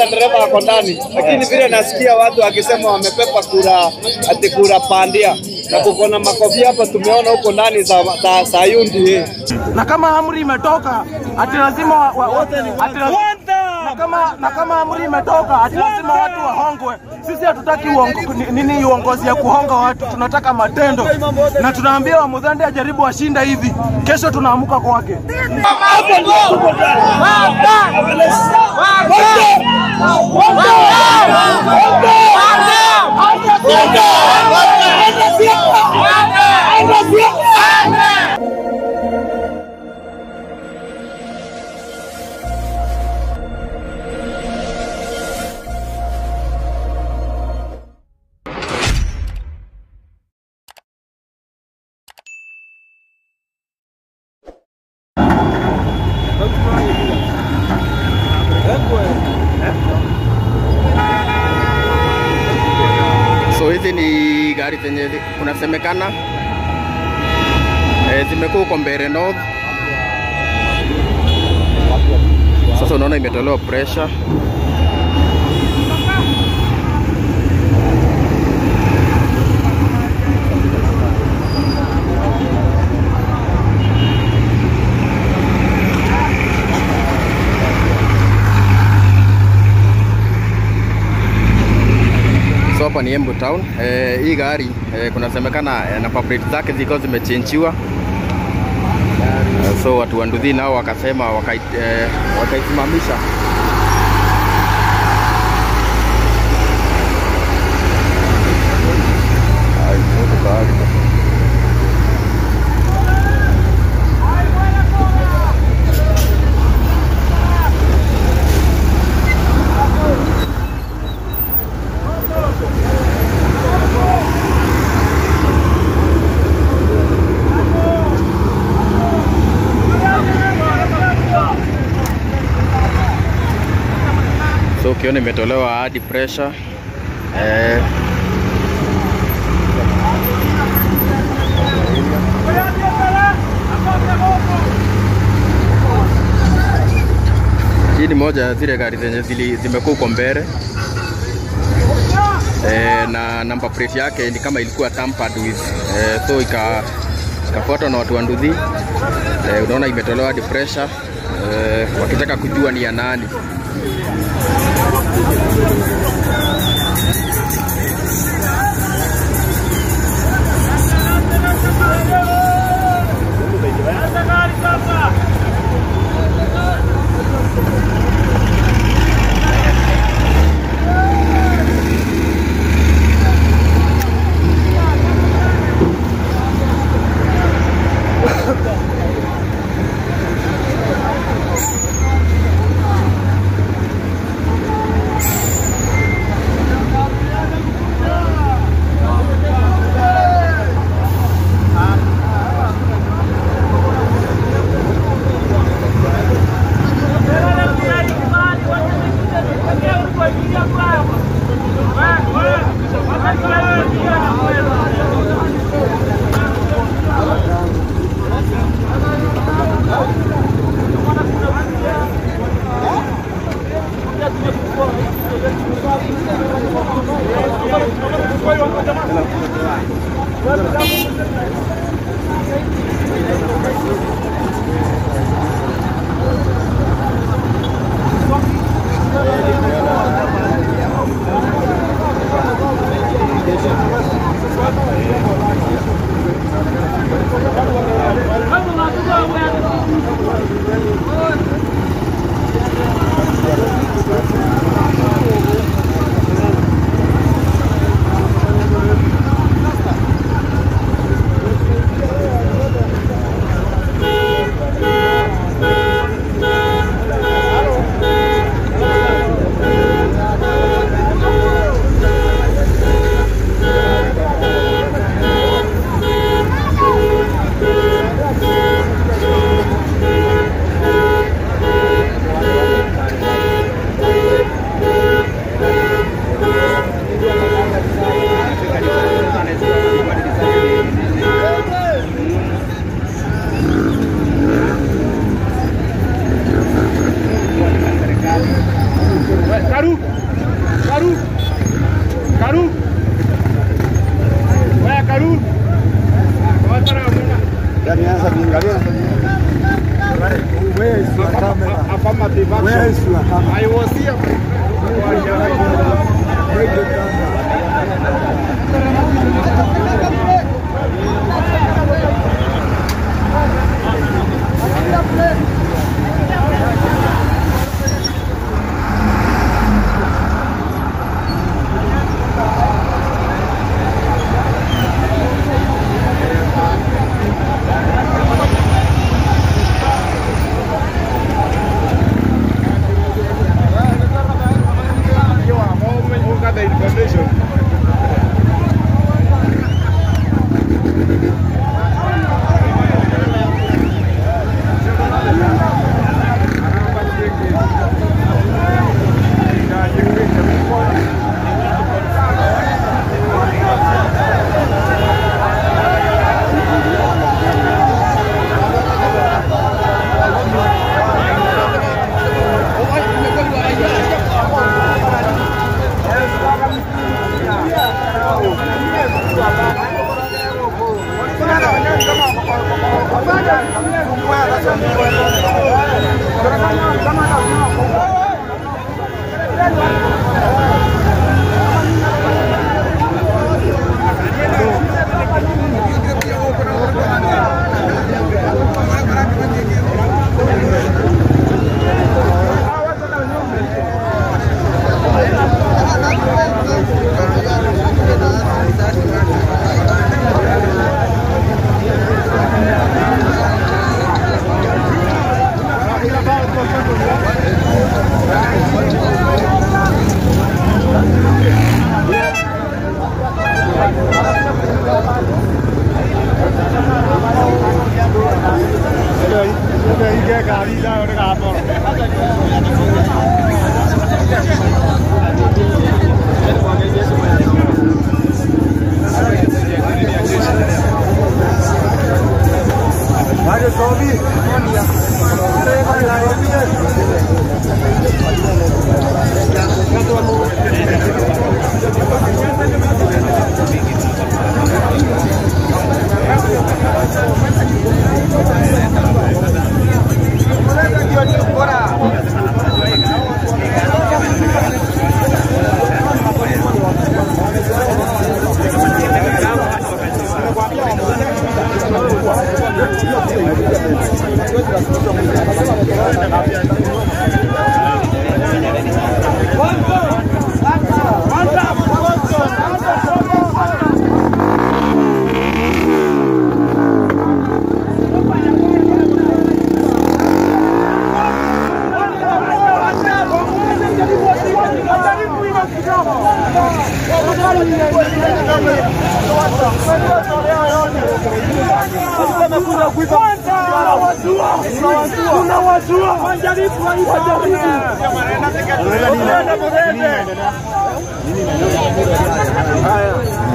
Dereva ako ndani, lakini vile nasikia watu wakisema wamepepa kura ati kura pandia na kuko na makofia hapa tumeona huko ndani za UNDA. Na kama amri imetoka ati lazima na kama amri imetoka ati lazima watu wahongwe. Sisi hatutaki nini uongozi ya kuhonga watu, tunataka matendo. Na tunaambia wa Muthande ajaribu ashinda hivi, kesho tunaamuka kwake. So hizi ni gari zenye kunasemekana zimekuwa huko Mbeere North. Sasa unaona imetolewa pressure. So hapa ni Embu Town. Hii gari kunasemekana na plate zake zilikuwa zimechenjiwa. So watu wa Nduthi nao wakasema wakaisimamisha. So ukiona imetolewa hadi pressure. Hii ni moja ya zile gari zenye zimekuwa huko Mbeere. Na number plate yake ni kama ilikuwa tampered with. So ikafuatwa na watu wa Nduthi. Unaona imetolewa hadi pressure. Wakitaka kujua ni ya nani. Karu. Karu. Karu. Wewe Karu. Where is your camera? Affirmative action. Where is your camera? I was here. Break the camera.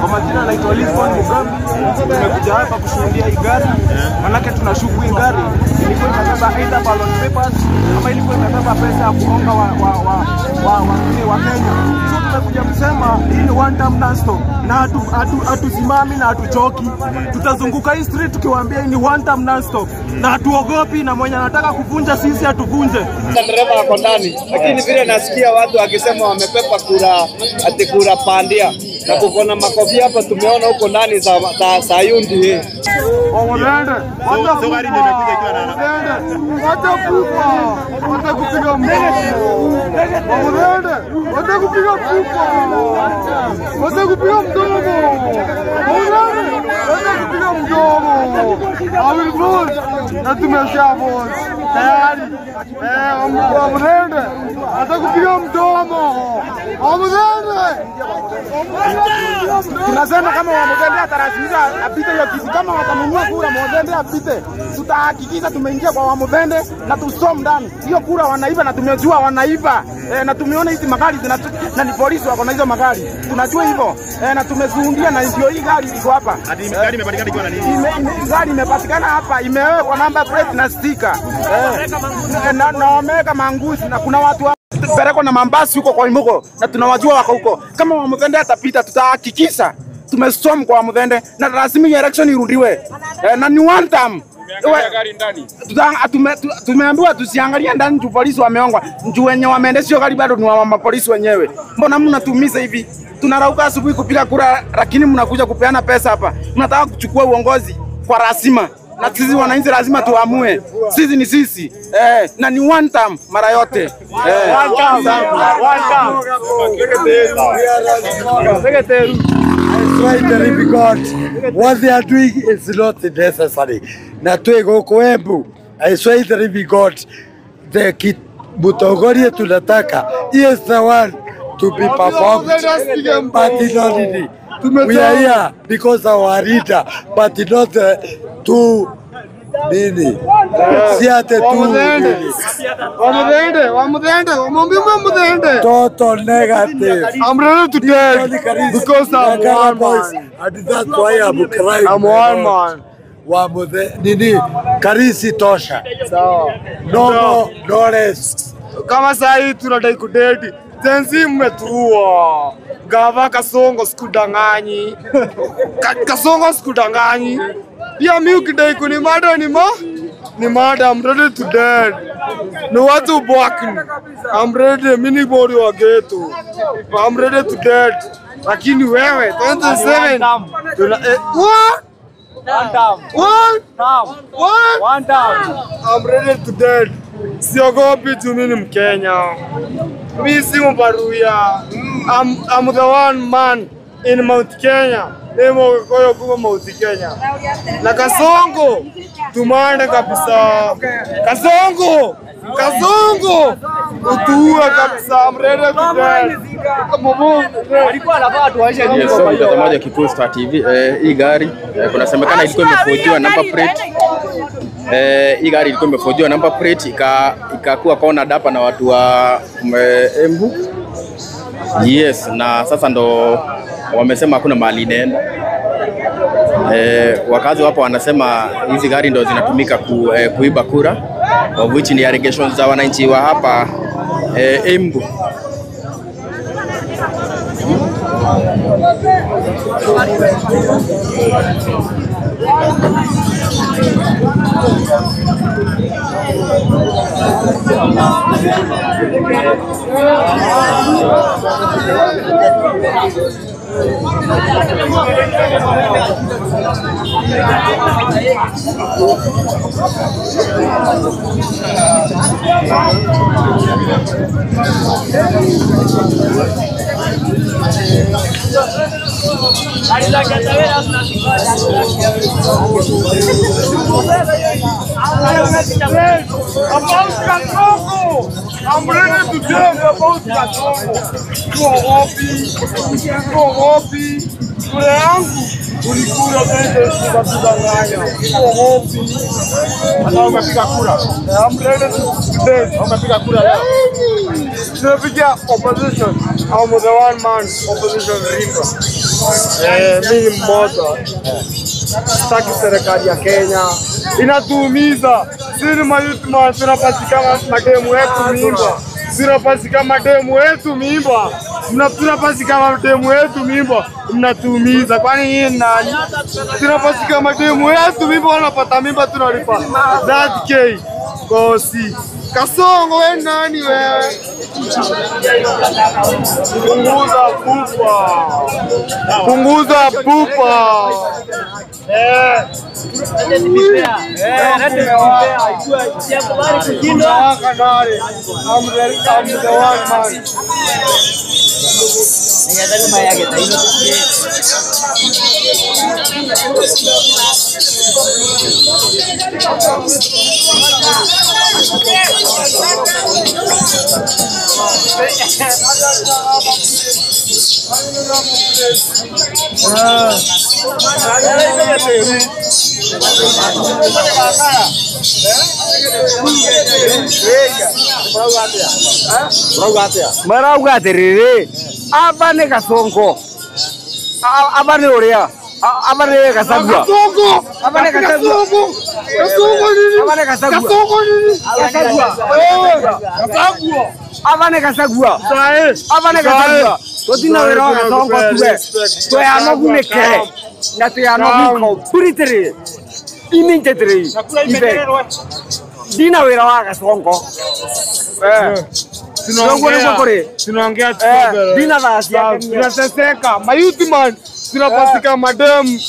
Kwa majina naitwa Lisbon Mugambi. Tumekuja hapa kushuhudia hii gari. Manake tunashuku hii gari ilikuwa imebeba either ballot papers ama ilikuwa imebeba pesa ya kuonga wa Kenya. So tumekuja kusema hii ni one term non-stop na hatusimami na hatuchoki. Tutazunguka hii street tukiwaambia hii ni one term non-stop na hatuogopi, na mwenye anataka kuvunja sisi atuvunje. Dereva ako ndani, lakini vile nasikia watu wakisema wamepepa kura ati kura pandia na kuko na makofia hapa tumeona huko ndani za UNDA. Tunasema kama Wamudende atarasimiza apite hiyo kiti, kama watanunua kura Wamudende apite, tutahakikisha tumeingia kwa Wamudende na tusom ndani hiyo kura. Wanaiba na tumejua wanaiba, na tumeona hizi magari na ni polisi wako na hizo magari, tunajua hivyo, na tumeshuhudia, na ndio hii gari iko hapa. Gari imepatikana ikiwa na nini? Gari imepatikana hapa imewekwa number plate na sticker, na wameweka manguzi na kuna watu Zilipelekwa na mambasi huko kwa Imugo na tunawajua wako huko. Kama Wamuthende atapita tutahakikisha tumestorm kwa Wamuthende na lazima election irudiwe. Na ni one time. Tumeambiwa tusiangalie ndani juu polisi wameongwa. Juu wenye wameendesha gari bado ni wa polisi wenyewe. Mbona mnatumiza hivi? Tunarauka asubuhi kupiga kura lakini mnakuja kupeana pesa hapa. Mnataka kuchukua uongozi kwa lazima. Na sisi wananchi lazima tuamue. Sisi ni sisi. Na ni one time mara yote. One time. One time. I swear to God, what they are doing is not necessary. Na tuwe Embu. I swear to God, the Mutongoria tunataka is the one to be performed. But not really. We are here because our leader, but not to nini. Siate tu nini. Wamuthende. Total negative. I'm ready to death because I'm one man. And that's why I'm crying. I'm one man. Wamuthe nini Karisi tosha. Sawa. No more, no less. Kama saa hii tunadai kudedi. Gen Z mmetuua. Gava Kasongo sikudanganyi. Kasongo sikudanganyi. Pia mimi ukidai kunimada ni mada. I'm ready to dead. No watu bwakni. I'm ready, mimi bori wa ghetto. I'm ready to dead. Lakini wewe 27 tuna what? One time. What? What? One time. I'm ready to dead. Siogopi tu mimi ni Mkenya. Mimi si Mbaruya. I'm the one man in Mount Kenya. Nemo koyo kuma Mount Kenya. Na Kasongo tumande kabisa. Kasongo! Kasongo! Utuue kabisa. I'm ready to dead. Alikuwa anafaa tuaishe Yes, so mtazamaji wa Kikuyu Star TV, hii gari kunasemekana ilikuwa imefojiwa number plate. Hii gari ilikuwa imefojiwa number plate ikakuwa kona dapa na watu wa Embu. Yes, na sasa ndo wamesema hakuna mahali inaenda. Wakazi wapo wanasema hizi gari ndo zinatumika kuiba kura, of which ni allegations za wananchi wa hapa Embu. About Kasongo! I'm ready to tell about Kasongo. Tuogopi. Kura yangu ulikula pesa tukatudanganya. Tuogopi. Hata umepiga kura. I'm ready to tell. Umepiga kura leo. Tunapiga opposition. I'm the one man opposition leader. Mimi mmoja. Sitaki serikali ya Kenya inatuumiza. Sisi mayouth man tunapatikana mademu yetu mimba. Tunapatikana mademu yetu mimba. Tunapatikana mademu yetu mimba. Mnatuumiza. Kwani hii nani? Tunapatikana mademu yetu mimba, wanapata mimba tunalipa 30k. Kosi. Kasongo wewe nani wewe? Punguza pupa. Punguza pupa. I'm the one man. Marauga atiriri aba ni Kasongo, aba ni uria, aba ni Gachagua. Kasongo! Aba ni Gachagua. Kasongo nini? Aba ni Gachagua. Kasongo nini? Gachagua. Gachagua. Avane Gachagua. Avane Gachagua. Tutina wira wa Gasongo tuwe. Twe anogu nike. Na twe anogu completely. Immediately. Dina wira wa Gasongo. Tunaongea tunateseka. Mayouth man tunapatika madam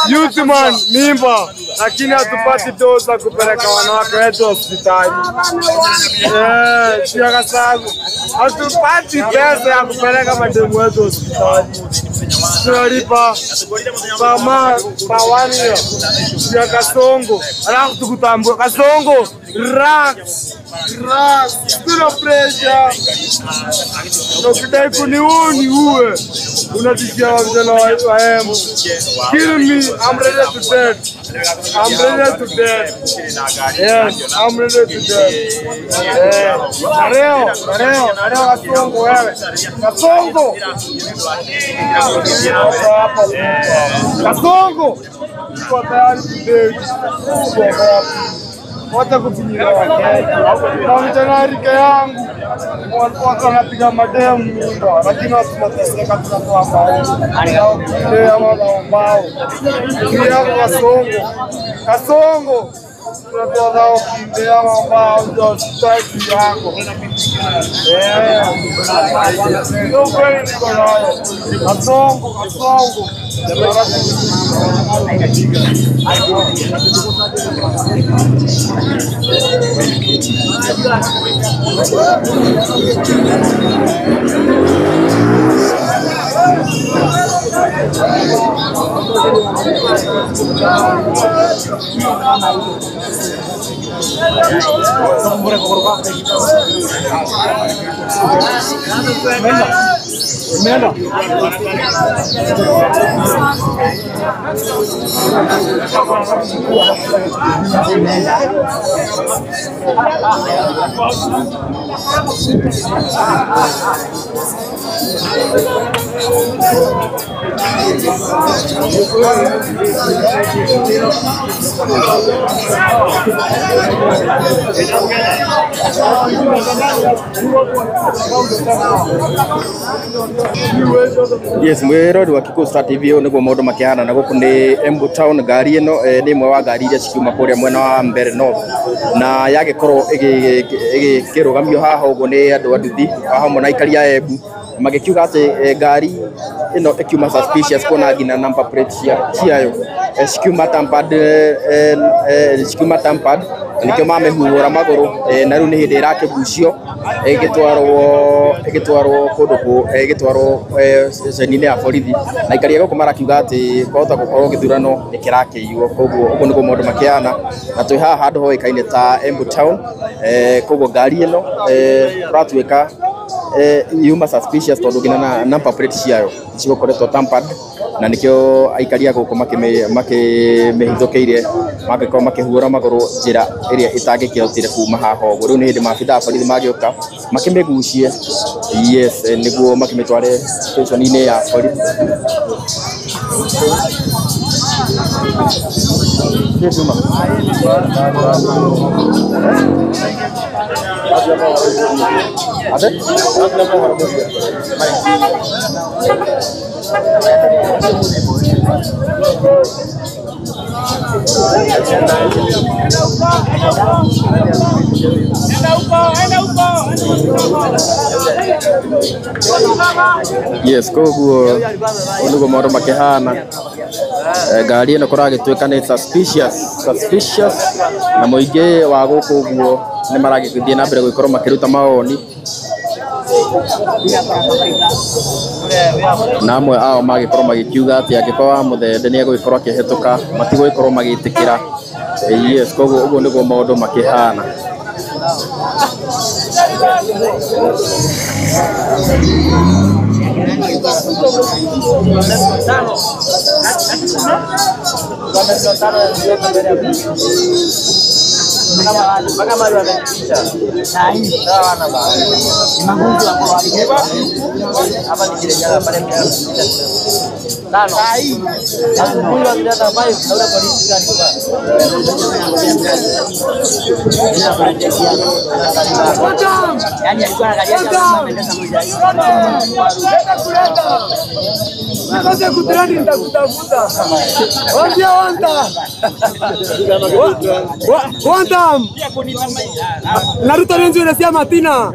youth man mimba, lakini hatupati doza kupeleka wanawake wetu hospitali. Hatupati pesa ya kupeleka mademu wetu hospitali. Tunalipa pa 1 year ya Kasongo. Alafu tukutambua Kasongo relax. Relax, tuna pressure. Ukidai kuniua niue. Unatishia vijana wa Embu. Kill me, I'm ready to death. I'm ready to death. Yes, I'm ready to death. Leo, Kasongo wewe. Kasongo. Kasongo. Tuko tayari today. Wacha kufinyira na vijana rika yangu watu wanapiga mademu mimba, lakini watu tunateseka, tunatoa mbao mbao. Kasongo tunatoa nao kimbea mbao ndio staki yako. Ndio kweli niko nayo. Kasongo. Yes, mwirori wa Kikuyu Star TV niguo maundu makihana na guku ni Embu Town. Ngari ino ni imwe wa ngari iria cikiuma kuria mwena wa Mbere North na yagikorwo igikirugamio haha uguo ni andu a nduthi hamwe na aikari a Embu magikiuga ati ngari ino ikiuma suspicious kuona nginya number plate ciayo cikiuma tampered, nikio mamehuhura maguru na riu ni hindi irakigucio igitwarwo kundu ku igitwarwo ceceni-inĩ ya borithi na aikari a gũkũ marakiuga atĩ kwahota gũkorwo gĩthurano nĩ kĩrakĩiywo. Koguo ũguo nĩguo maũndũ makĩhana na twĩ haha handũ hoĩkaine ta Embu Town. Koguo ngari ĩno kũratuĩka yuma suspicious tondũ nginya na number plate ciayo cigũkoretwo tampered na nikio aikari a gũkũ makĩmĩhithũkĩire magĩkorwo makĩhuhũra magũrũ njĩra ĩrĩa ĩtangĩkĩhotire kuma haha ũguo. Rĩu nĩ hĩndĩ maabithaa a borithi magĩũka makĩmĩgucie, yes, nĩguo makĩmĩtware station-inĩ ya borithi. Yes, koguo niguo maũndũ makĩhana. Ngari ĩno kũragĩtuĩka nĩ suspicious na mũingĩ wa gũkũ ũguo nĩ maragĩthiĩ na mbere gũgĩkorwo makĩruta mawoni na amwe ao magĩkorwo magĩkiuga atĩ angĩkorwo wa Mũthende nĩ egũgĩkorwo akĩhĩtũka matigũgĩkorwo magĩtĩkĩra. Yes, koguo ũguo nĩguo maũndũ makĩhana. Naruto nenzi unasikia Martina.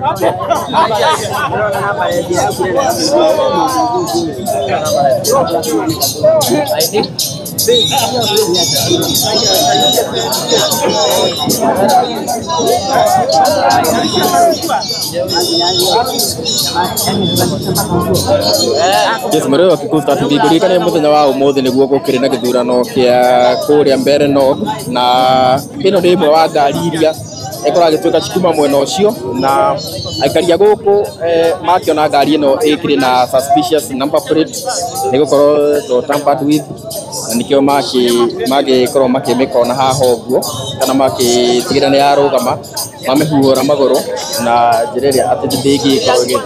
Yes, mweroreri wa Kikuyu Star TV ngũririkane mũthenya wa ũmũthĩ nĩguo gũkĩrĩ na gĩthurano kĩa kũrĩa Mbeere North, na ĩno nĩ ĩmwe wa ngari iria ĩkoragwo ĩgĩtuĩka cikuma mwena ũcio, na aikari a gũkũ makĩona ngari ĩno ĩkĩrĩ na suspicious number plate nĩ gũkorwo to tampered with, na nĩkĩo magĩkorwo makĩmĩkona haha ũguo kana makĩtigĩrĩra nĩ yarũgama, mamĩhuhũra magũrũ na njĩra ĩrĩa atĩ ndĩngĩkorwo ĩgĩthiĩ.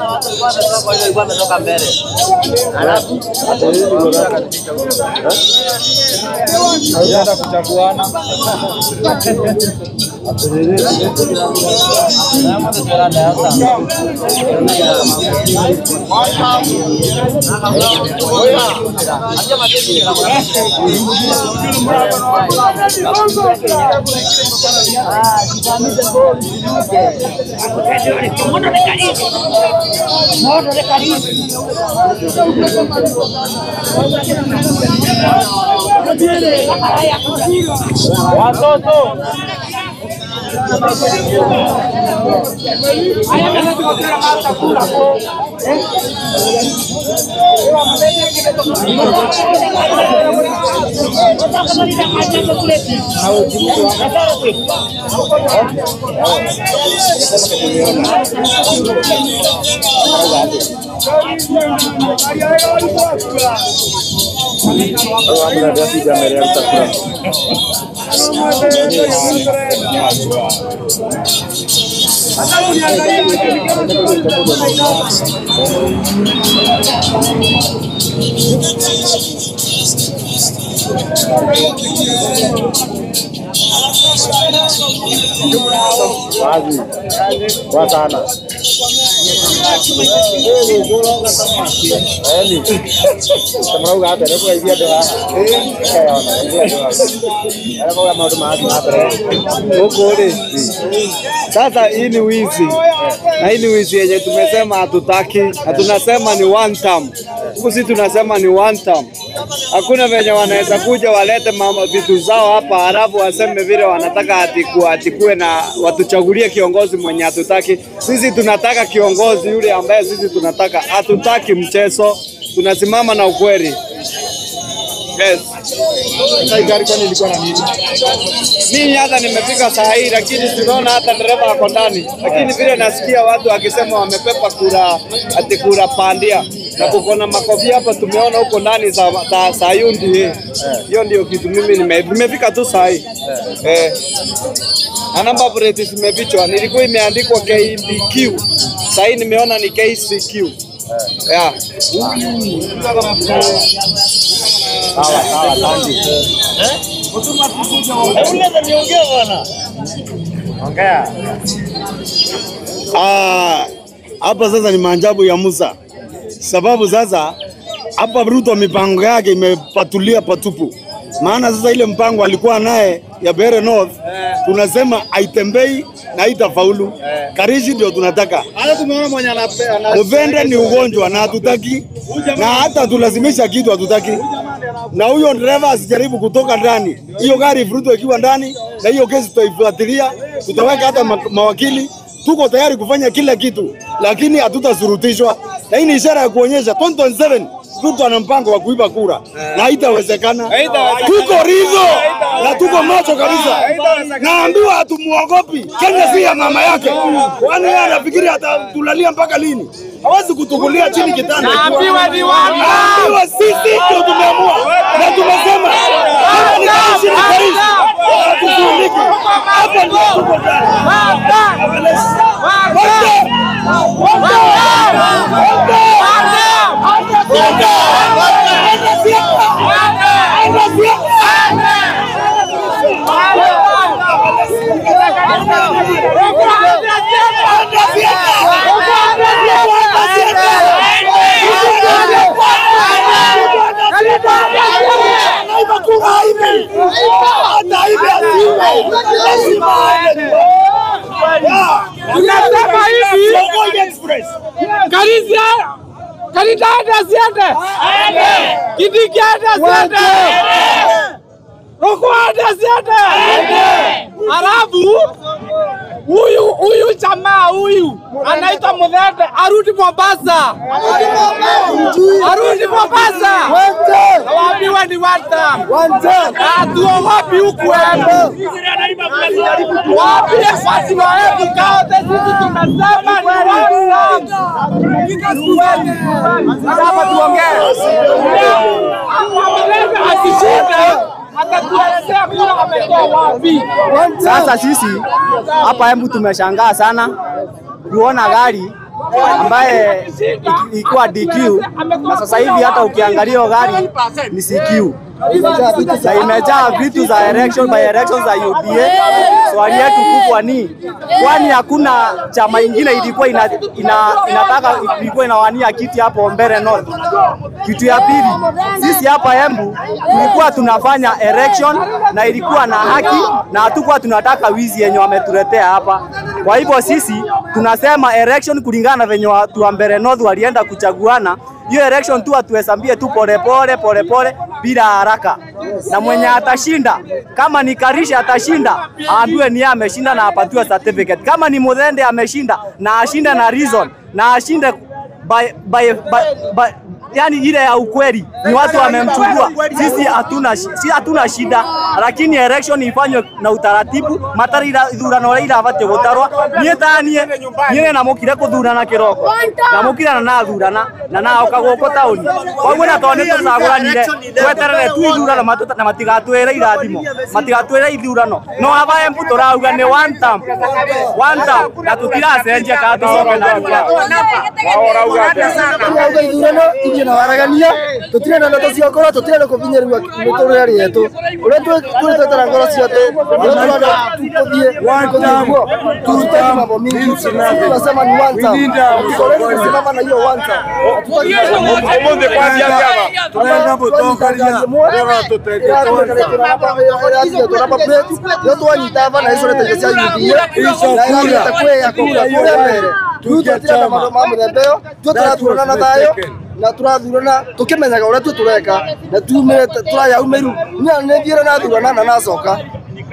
Sasa hii ni wizi. Na hii ni wizi yenye tumesema hatutaki, na tunasema ni one term. Huku sisi tunasema ni one term. Hakuna venye wanaweza kuja walete mama vitu zao hapa halafu waseme vile wanataka atikue na watuchagulie kiongozi mwenye hatutaki. Sisi tunataka kiongozi yule ambaye sisi tunataka. Hatutaki mchezo, tunasimama na ukweli. Yes. Mimi hata nimefika saa hii lakini tunaona hata dereva ako ndani. Lakini vile nasikia watu wakisema wamepepa kura ati kura pandia. Na kuko na makofia hapa tumeona huko ndani za UNDA. Hiyo ndio kitu mimi nimefika tu saa hii. Na number plate zimefichwa. Nilikuwa imeandikwa KBQ. Saa hii nimeona ni KCQ. Yeah. Sawa sawa, asante. Unaweza niongea bwana. Ongea. Hapa sasa ni maajabu ya Musa. Sababu sasa hapa Ruto mipango yake imepatulia patupu. Maana sasa ile mpango alikuwa naye ya Mbeere North tunasema haitembei na haitafaulu. Karishi ndio tunataka. Hata tumeona mwenye anapea. Muvende ni ugonjwa na hatutaki, na hata tulazimisha kitu hatutaki. Na huyo driver asijaribu kutoka ndani. Hiyo gari Ruto ikiwa ndani na hiyo kesi tutaifuatilia, tutaweka hata mawakili. Tuko tayari kufanya kila kitu, lakini hatutasurutishwa. Na hii ni ishara ya kuonyesha 2027 Ruto ana mpango wa kuiba kura na haitawezekana. Tuko rizo na tuko macho kabisa. Naambiwa hatumuogopi. Kenya si ya mama yake. Kwani yeye anafikiri atatulalia mpaka lini? Hawezi kutukulia chini kitanda. Naambiwa ni wapi? Naambiwa sisi ndio tumeamua na tumesema kama ni Karishi ni Karishi. Hatuzuiliki. Hapa ndio tuko ndani. Karisi Karita aende asiende? Aende. Kindiki aende asiende? Aende. Ruku aende asiende? Aende. Alafu huyu jamaa huyu anaitwa Muthende arudi Mombasa. Arudi Mombasa. Nawaambiwa ni one term. Hatuogopi huku Embu. Wapi watu wa Embu kaote, sisi tunasema ni one term. Sasa tuongee. Muthende akishinda atatuelezea kura ametoa wapi. Sasa sisi hapa Embu tumeshangaa sana kuona gari ambaye ilikuwa DQ na sasa hivi hata ukiangalia gari ni CQ. Na imejaa vitu za election by election za UDA. Swali yetu kubwa ni kwani hakuna chama ingine ilikuwa inataka ilikuwa inawania kiti hapo Mbeere North? Kitu ya pili, sisi hapa Embu tulikuwa tunafanya election na ilikuwa na haki na hatukuwa tunataka wizi yenye wametuletea hapa. Kwa hivyo sisi tunasema election kulingana na venye watu wa Mbeere North walienda kuchaguana, hiyo election tu atuhesabie tu pole pole pole pole bila haraka. Na mwenye atashinda, kama ni Karisha atashinda, aambiwe ni ameshinda na apatiwe certificate. Kama ni Muthende ameshinda na ashinde na reason na ashinde by yani ile ya ukweli ni watu wamemchukua. Sisi hatuna shida, lakini election ifanywe na utaratibu. Matari ithurano ria irabatie gutarwa. Nie tanie nie na mukire kuthurana kiroko na mukire na nathurana na naoka guku tauni. Koguo na tondu ni tucaguranire tweterere tu ithurano na matigatwire irathimo, matigatwire ithurano. No haba Embu turauga ni one term, one term, na tutiracenjia kana tucoke na thutha. Ithurano na waragania tutirenda ndeto cia ngoro, tutirenda kuvinyĩrĩria mĩtũrĩre yetu ũrĩa twĩtetera ngoro ciatũ, ũrĩa tũrenda tũthiĩ kuo tutaki mambo mingi. Sisi tunasema ni one term, tuko ready kusimama na hiyo one term. Umuthi kwathia kiama turenda mutongoria yo twanyita bana icio reteithio cia UDA na irathiĩte kwĩya kũrĩa mbere. Tũtirenda maũndũ ma mũthemba ũyũ, ithuĩ tũrathurana na thayũ na turathurana tukimenyaga uria tu tureka na tumire turayaumiru ni thiire na thurana na nacoka.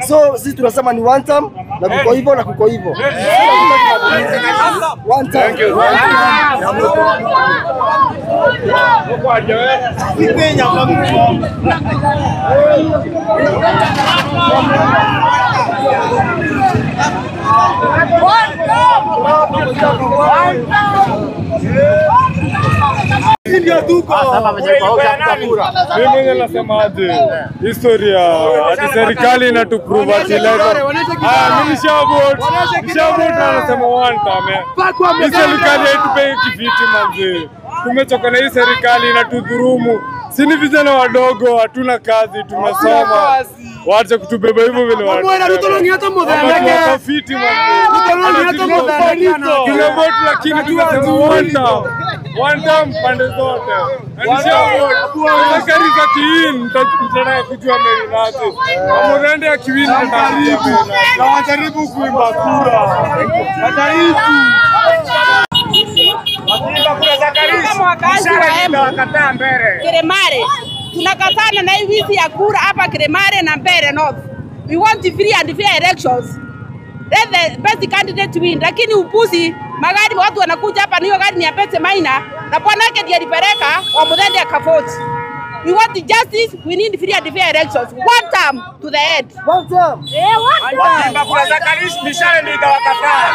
So sisi tunasema ni one term na kuko hivyo na kuko hivyo. One term. Thank you. Mimi nasema aje, historia ati serikali inatuprove ati leo. Mimi nisha vote nasema one term. Hii serikali haitupei kifiti manzi. Tumechoka na hii serikali inatudhurumu. Si ni vijana wadogo, hatuna kazi, tumesoma. Waache kutubeba hivyo vile watu. Fiti manzi. Tumevote lakini tunasema one term. One term pande zote. Serikali za kiin mtataka kujua Mary. Muthende akiwin mtajaribu. Na wajaribu kuimba kura. Wajaribu. Kama wakazi wa Embu Kiremare, tunakatana na hii wizi ya kura hapa Kiremare na Mbeere North. We want free and fair elections. Let the best candidate win. Lakini upuzi, magari watu wanakuja hapa, hiyo gari ni ya Pete Maina na bwanake ndiye alipeleka wa Muthende akavote. We want justice, we need free and fair elections. One term to the end. One term. One term. Mishale ndio itawakataa.